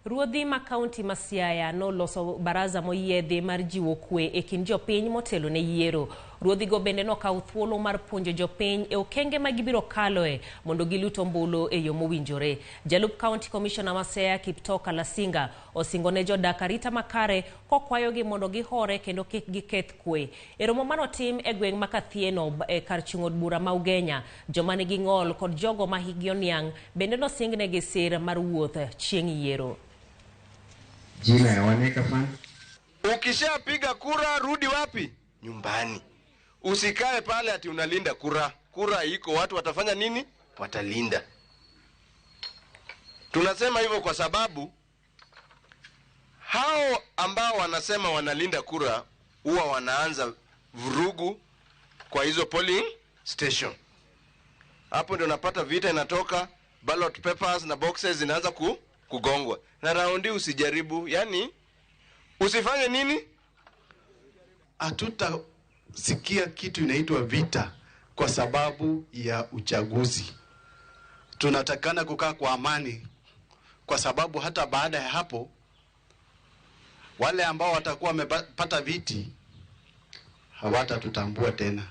Ruodhi ma kaunti ma Siaya noloso baraza moyiedhi mar jiwo kwe e kind jopiny motelo ne yiero. Ruodhigo bende nokawo thuolo mar puonjo jopiny e okenge ma gibiro kaloe mondo gilut ombulu e yo mowinjore. Jalup County Commissioner ma Siaya Kiptoo Kalasinga osingo ne jodak arita makare kokwayogi mondo gihore kendo kik giketh kwe. E romo manotim e gweng' ma Kathieno e kar chung' od bura ma Ugenya, joma nigi ng'ol kod jogo ma hikgi oniang' bende nosingnegi sir mar wuoth chieng' yiero. Jina ya Waneka Fund. Ukishapiga kura rudi wapi? Nyumbani. Usikae pale ati unalinda kura. Kura iko, watu watafanya nini? Watalinda. Tunasema hivyo kwa sababu hao ambao wanasema wanalinda kura huwa wanaanza vurugu kwa hizo polling station. Hapo ndio unapata vita inatoka, ballot papers na boxes zinaanza kugongwa. Na raundi usijaribu, yani usifanye nini? Hatutasikia kitu inaitwa vita kwa sababu ya uchaguzi. Tunatakana kukaa kwa amani, kwa sababu hata baada ya hapo wale ambao watakuwa wamepata viti hawatatutambua tena.